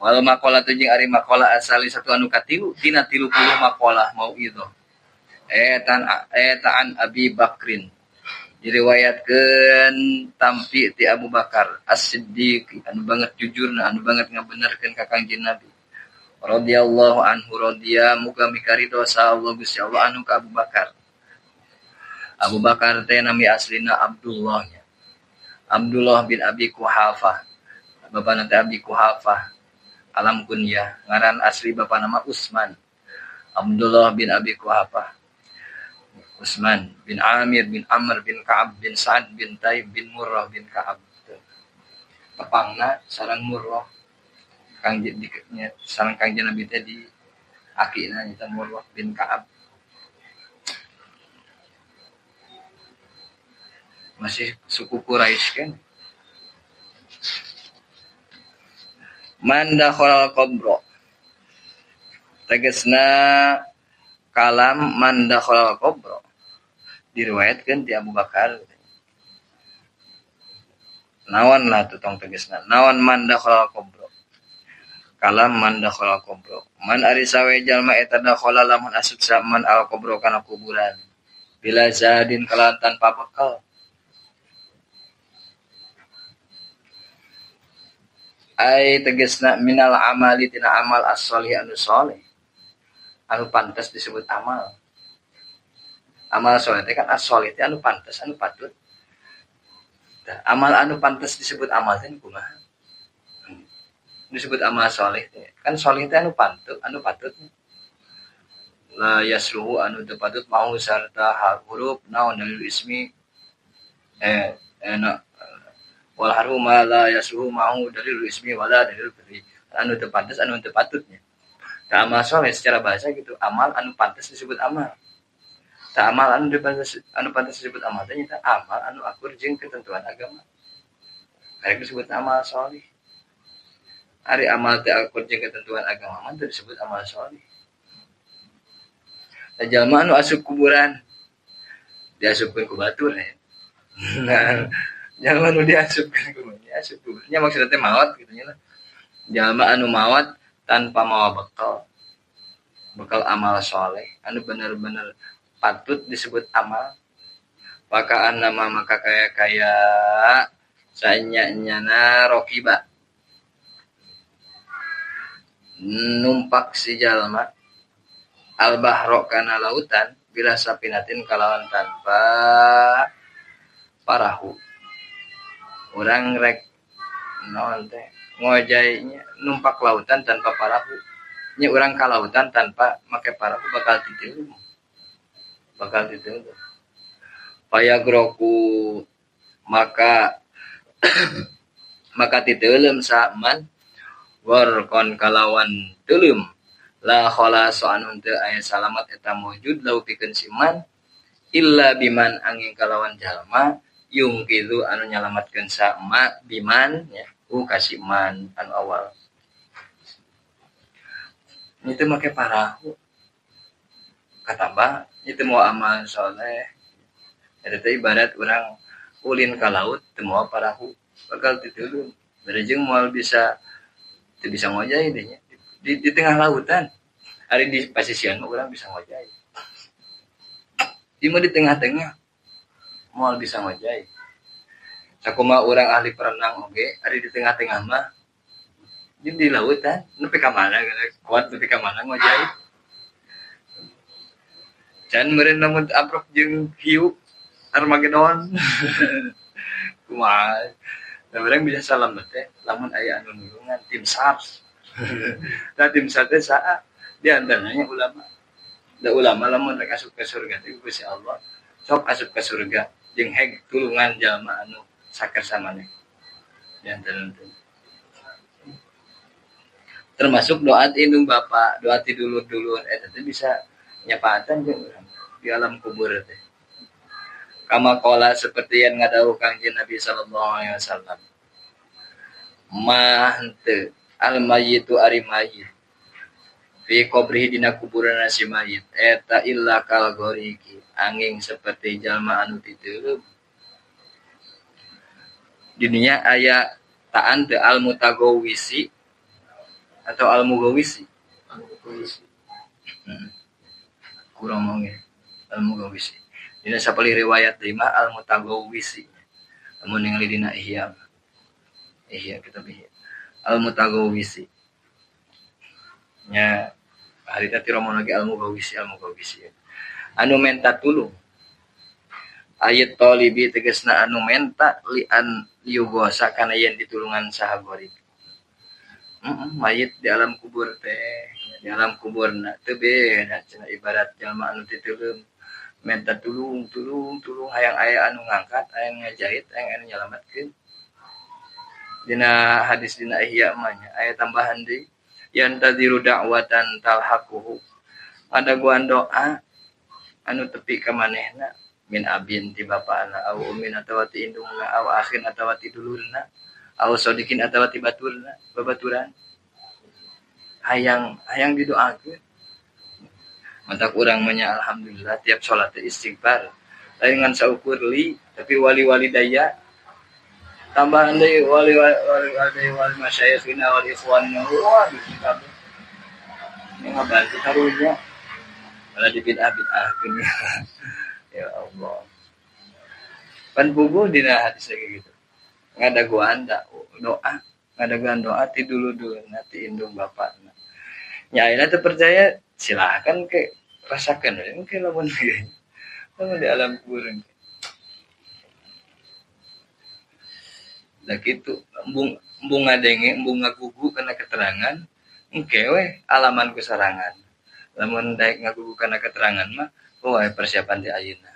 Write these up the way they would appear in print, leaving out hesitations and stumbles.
Wal maqalah jeung ari maqalah asali satu anu katilu tina 30 maqalah mauidhah. Eta an Abi Bakrin. Diriwayatkeun tampi ti Abu Bakar As-Siddiq anu banget jujurna anu banget ngabenerkeun ka Kangjeng Nabi. Radhiyallahu anhu radhiya muga mikaridho sa Allah Gusti Allah anu ka Abu Bakar. Abu Bakar teh nami aslina Abdullah nya. Abdullah bin Abi Quhafah. Bapana teh Abi Quhafah. Alam kunyah ngaran asli bapa nama Utsman. Abdullah bin Abi Quhafah. Utsman bin Amir bin Amr bin Ka'ab bin Sa'ad bin Taib bin Murrah bin Ka'ab. Tepangna sareng Murrah. Kang nya sareng Kangjeng Nabi teh di akina nyaeta Murrah bin Ka'ab. Masih suku Quraisy kan. Man dakhalal qabra. Tegasna kalam man dakhalal qabra diriwayatkeun ti Abu Bakar. Naon lah tu tong tegasna. Naon man dakhalal qabra. Kalam man dakhalal qabra. Man ari sawe jalma eta dakhala lamun asup sa man al qabra kana kuburan. Bila zadin kalawan tanpa bekal. Ai tegasna minal amali tina amal as-solih anu soleh. Anu pantas disebut amal. Amal soleh teh kan as-solih teh anu pantas, anu patut. Tah, amal anu pantas disebut amal teh kumaha? Disebut amal soleh teh. Kan soleh teh anu pantut, anu patut. La yasluhu anu teu patut mau sarta huruf naon dalil ismi na wal harfu ma la yasluhu mau dalil ismi wala dalil fi'li. Anu teu pantas, anu teu patutnya. Tah amal soleh secara bahasa gitu, amal anu pantas disebut amal. Tah amal anu pantas, anu pantas disebut amal teh nyaeta amal anu akur jeung ketentuan agama. Karek disebut amal soleh. Ari amal teh akur jeung ketentuan agama mah teu disebut amal soleh. Tah jalma anu asup kuburan diasupkeun ku batur ya. Nah, jalma anu diasupkeun ku asup kuburnya maksudna teh maot kitu nya lah. Jalma anu maot tanpa mawa bekal. Bekal amal soleh anu bener-bener patut disebut amal. Pakaan nama maka kaya-kaya sanya-nyana rokiba. Numpak si jalma al-bahro kana lautan bila sapinatin kalawan tanpa parahu. Urang rek naon teh ngojainya numpak lautan tanpa parahu. Nya urang ka lautan tanpa make parahu bakal titeuleum. Bakal titeuleum. Payagroku maka maka titeuleum saman warqon kalawan teuleum la khalasa anu teu aya salamat eta mujud lau pikeun siman illa biman angin kalawan jalma yungkizu anu nyalamatkeun sama biman ya ku kasiman anu awal. Itu make parahu katambah itu mau amal soleh. Eta teh ibarat urang ulin ka laut teu mawa parahu bakal titeuleum. Berejeng moal bisa teu bisa ngojay deh nya. Di tengah lautan. Ari di pasisian mah urang bisa ngojay. Ieu mah di tengah-tengah moal bisa ngojay. Sakumaha urang ahli perenang oge ari di tengah-tengah mah di lautan nepi ka mana kuat nepi ka mana ngojay. Can meureun lamun amprok jeung hiu Armageddon. Kumaha. Da urang bisa salamet teh lamun aya anu nulungan tim SARS. Tah tim SARS teh saha? Di antaranya ulama. Da ulama lamun rek asup ka surga teh Gusti Allah sok asup ka surga jeung heg tulungan jalma anu sakersa maneh. Di antarana teh. Termasuk doa ti indung bapa, doa ti dulur-dulur eta teh bisa nyapaatan jeung urang di alam kubur teh. Kama qala seperti yang ngadawuh Kangjeng Nabi sallallahu alaihi wasallam. Ma henteu al mayyitu ari mayyit fi qabrihi dina kuburan si mayit eta illa kal ghariki angin seperti jalma anu titeuleum. Di dinya aya taan teu al mutagawisi Atau Al-Mughawisi. Kurang mongge Al-Mughawisi. Dina sapalih riwayat deui mah Al-Mutagawisi. Lamun ningali dina Ihya. Ihya kitab Ihya. Al-Mutagawisi. Nya harita ti romo lagi Al-Mughawisi Al-Mughawisi. Anu menta tulung. Ayat talibi tegasna anu menta lian liyugosa kana yen ditulungan saha gorib. Mayit di alam kubur teh, di alam kuburna teu beda cenah ibarat jalma anu titeuleum menta tulung tulung tulung hayang aya anu ngangkat, hayang ngajahit, hayang anu nyalametkeun. Dina hadis dina Ihya mah nya aya tambahan deui yantaziru da'watan talhaquhu. Adaguan doa anu tepi ka manehna min abin ti bapana au ummin atawa ti indungna au akhin atawa ti dulurna au sodikin atawa ti baturna babaturan hayang hayang didoakeun. Mantak urang mah nya alhamdulillah tiap salat teh istighfar lain ngan saukur li tapi wali-wali daya tambahan deui wali wali wali wali masyayikhina wal ikhwanna wah kabeh ngabantu karunya malah dibid'ah-bid'ahkeun. Ya Allah. Pan puguh dina hadis kayak gitu. Ngadaguan doa, ngadaguan doa ti dulu-duluna ti indung bapakna. Nya ayeuna teu percaya silakan ke rasakeun we engke lamun lamun di alam kubur. Da kitu embung embung ngadenge embung ngagugu kana keterangan engke we alaman ku sarangan. Lamun daek ngagugu kana keterangan mah oh aya persiapan di ayeuna.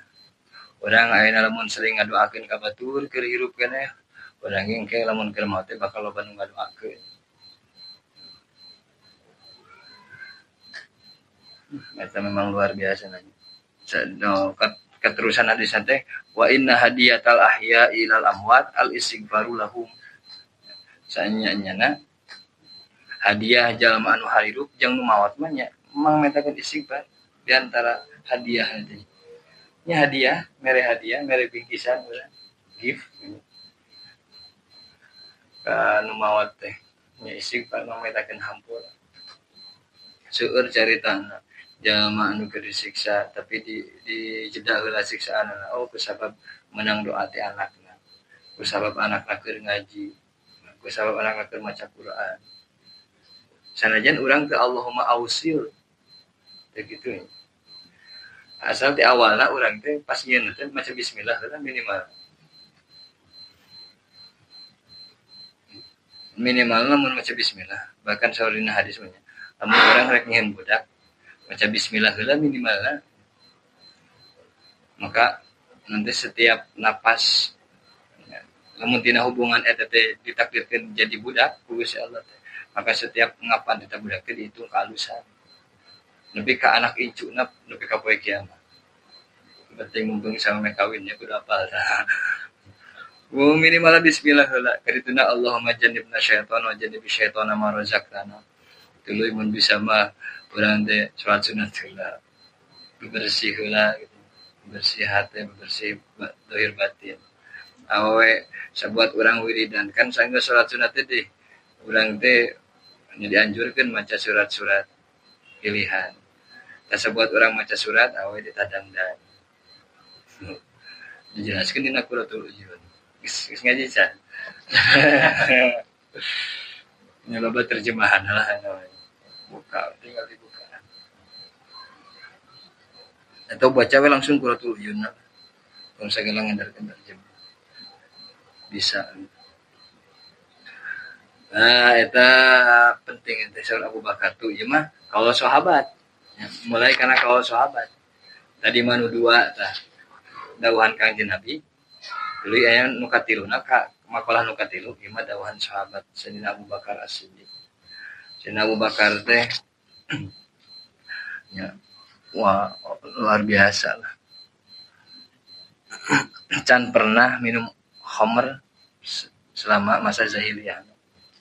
Urang ayeuna lamun sering ngadoakeun ka batur keur hirup keneh, urang ge engke lamun keur maot teh bakal loba nu ngadoakeun. Eta memang luar biasa nanya. No, keterusan hadis teh wa inna hadiyatal ahya ilal amwat al istighfaru lahum. Saenya-nyana hadiah jalma anu hirup jeung nu maot mah nya mang metakeun istighfar di antara hadiah teh. Nya hadiah, mere bingkisan urang, gift. Ka nu maot teh nya istighfar mangmetakeun hampura. Seueur caritana jalma anu keur disiksa tapi di jeda heula siksaanna oh kusabab menang doa ti anakna. Kusabab anakna keur ngaji, kusabab anakna keur maca Quran. Sanajan urang teu Allahumma ausil. Teu kitu. Asal di awalna urang teh pas nyieun teh maca bismillah heula minimal. Minimal lamun maca bismillah, bahkan saurina hadis mah nya. Lamun urang rek nyieun budak maca bismillah heula minimalna. Maka nanti setiap napas ya, lamun tina hubungan eta teh ditakdirkeun jadi budak ku Gusti Allah teh, maka setiap ngapan eta budak teh dihitung kealusan. Nepi ka anak incuna nepi ka poe kiamat. Penting mumpung sama kawinnya kudu apal tah. Minimal bismillah heula. Karituna Allahumma jannibna syaitan wa jannibi syaitana ma razaqtana. Tuluy mun bisa mah urang teh salat sunat heula. Bebersih heula gitu. Bersih hati, bebersih dohir batin. Awewe sabuat urang wiridan kan sanggeus salat sunat teh deh. Urang teh dianjurkeun maca surat-surat pilihan. Tah sabuat urang maca surat awewe ditadangdan. Dijelaskeun dina Qurratul Uyun. Geus ngaji can. Nya loba terjemahan lah namanya. Buka, tinggal dibuka. Atau baca we langsung Qurratul Uyun lah. Kalau sagala ngandarkeun terjemah. Bisa. Nah, eta penting teh saur Abu Bakar tuh ieu mah kaul sahabat. Ya, mulai karena kaul sahabat. Tadi mah nu dua tah. Dawuhan Kangjeng Nabi. Tuluy aya nu katiluna ka makalah nu katilu ieu mah dawuhan sahabat Sayyidina Abu Bakar As-Siddiq. Sayyidina Abu Bakar teh ya, wah luar biasa lah. Can pernah minum khamr selama masa jahiliyah.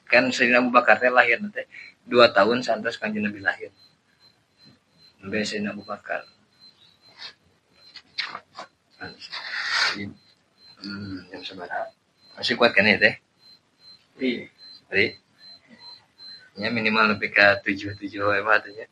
Kan Sayyidina Abu Bakar teh lahir teh 2 tahun santos Kangjeng Nabi lahir. Sampai Sayyidina Abu Bakar. Jam sabaraha? Masih kuat kan ya teh? Iya. Ri. Nya minimal nepi ka 7 7 we mah atuh nya.